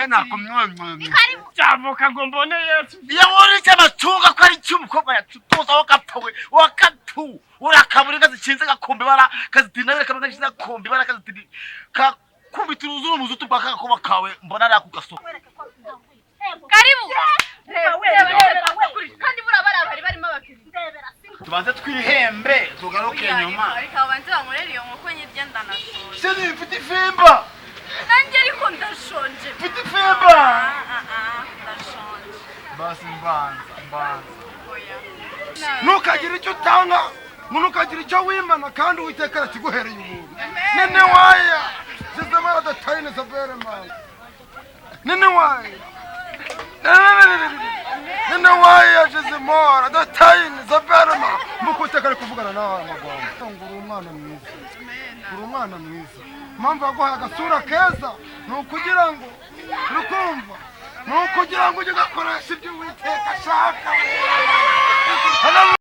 Nakumwemwe. Cyavuka ngo mbone Yesu. Iyo wurice amacunga ko ari icy'umukobwa yacutuza, wakapfa we, wakatu urakabura inka zikinze gakumba ibara kazitinda, kamwe gashinze gakumba ibara kazitinda kakubita uruzuru muzutu bwa kagakoba kawe, mbona ari ako gasoko. Karibu. Reba, reba, kandi buriya bariya bari barimo abakiriya. Tubanze twihembe, tugaruke nyuma. Ariko abanze bankorere iyo nkoko nyirya, ndanashonje. Chérie, mfite ifimba. Nanjye ariko ndashonje. Mfite ifimba. Ah, ah, ah, ndashonje. Basi mbanza mbanza. Oya. Ntukagira icyo utanga, ntukagira icyo wimana, kandi Uwiteka arakiguhereye ubuntu. Nene waya zizamara datayine zabere mama, nene waya, nene waya jizimora datayine zabere mama. Mbuko Uwiteka ari kuvugana nawe aya magambo ngo uri umwana mwiza, uri umwana mwiza. Impamvu yaguhaye agasura keza ni ukugira ngo uri kumva, ni ukugira ngo ujye ugakoresha ibyo Uwiteka ashaka. Haleluya.